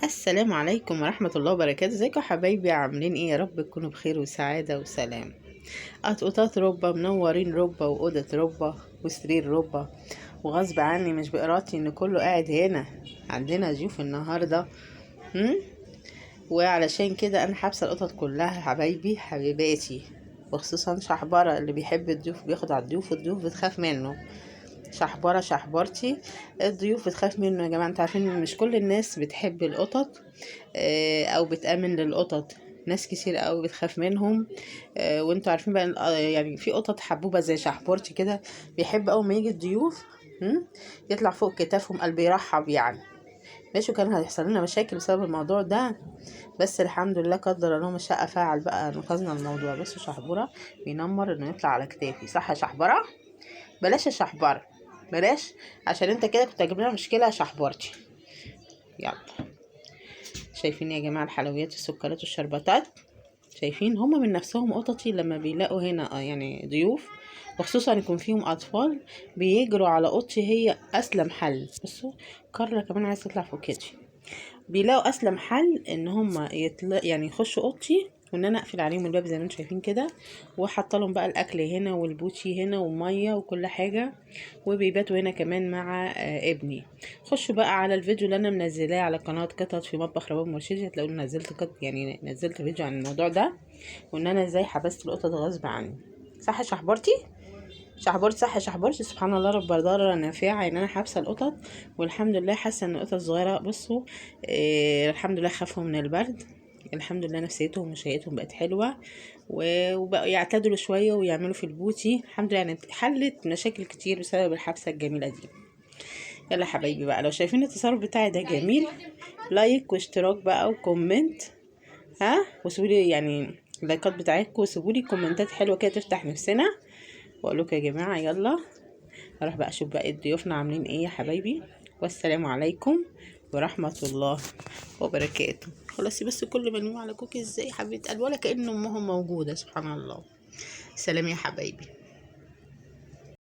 السلام عليكم ورحمة الله وبركاته. ازيكم يا حبايبي؟ عاملين ايه؟ يا رب تكونوا بخير وسعادة وسلام. قطقطات ربة منورين ربة، وأوضة ربة، وسرير ربة، وغصب عني مش بإرادتي ان كله قاعد هنا. عندنا ضيوف النهاردة، هم؟ وعلشان كده انا حابسة القطط كلها حبايبي حبيباتي، وخصوصا شحبرة اللي بيحب الضيوف بياخد على الضيوف والضيوف بتخاف منه. شحبرة شحبرتي الضيوف بتخاف منه يا جماعة. انتوا عارفين ان مش كل الناس بتحب القطط، او بتأمن للقطط، ناس كتير قوي بتخاف منهم. وانتوا عارفين بقى يعني في قطط حبوبة زي شحبرتي كده بيحب اول ما يجي الضيوف، يطلع فوق كتافهم قلبي يرحب يعني. ماشي، وكان هيحصل لنا مشاكل بسبب الموضوع ده، بس الحمد لله قدر الله ما شاء فعل، بقى انقذنا الموضوع. بس شحبرة بينمر انه يطلع على كتافي، صح يا شحبرة؟ بلاش يا شحبرة، بلاش، عشان انت كده كنت هتجيب لنا مشكلة يا شحبرتي. يلا شايفين يا جماعة الحلويات والسكرات والشرباتات؟ شايفين هما من نفسهم قططي لما بيلاقوا هنا يعني ضيوف، وخصوصا يكون فيهم اطفال، بيجروا على اوضتي، هي اسلم حل. بصوا كارلا كمان عايزه تطلع فوق كتفي. بيلاقوا اسلم حل ان هما يعني يخشوا اوضتي، وان انا اقفل عليهم الباب زي ما انتم شايفين كده، وحاطه لهم بقى الاكل هنا والبوتي هنا ومية وكل حاجة، وبيباتوا هنا كمان مع ابني. خشوا بقى على الفيديو اللي انا منزلاه على قناة قطط في مطبخ رباب مرشدي، هتلاقوني نزلت قط، يعني نزلت فيديو عن الموضوع ده، وان انا ازاي حبست القطط غصب عني. صح يا شحبرتي؟ شحبرتي صح يا شحبرتي؟ سبحان الله رب ضارة نافعة ان انا حابسه القطط، والحمد لله حاسه ان القطط صغيرة. بصوا، الحمد لله خافوا من البرد، الحمد لله نفسيتهم وشهيتهم بقت حلوة، وبقوا يعتدلوا شوية ويعملوا في البوتي، الحمد لله. يعني حلت مشاكل كتير بسبب الحبسة الجميلة دي. يلا يا حبايبي بقى، لو شايفين التصرف بتاعي ده جميل، like واشتراك بقى و comment، ها، وسيبولي يعني اللايكات بتاعتكم، وسيبولي كومنتات حلوة كده تفتح نفسنا. واقول لكم يا جماعة يلا اروح بقى اشوف بقى ضيوفنا عاملين ايه يا حبايبي. والسلام عليكم ورحمة الله وبركاته. خلاص بس كل ملموم على كوكي ازاي حبيبه قلبي، ولا كأن امهم موجودة، سبحان الله. سلام يا حبايبي.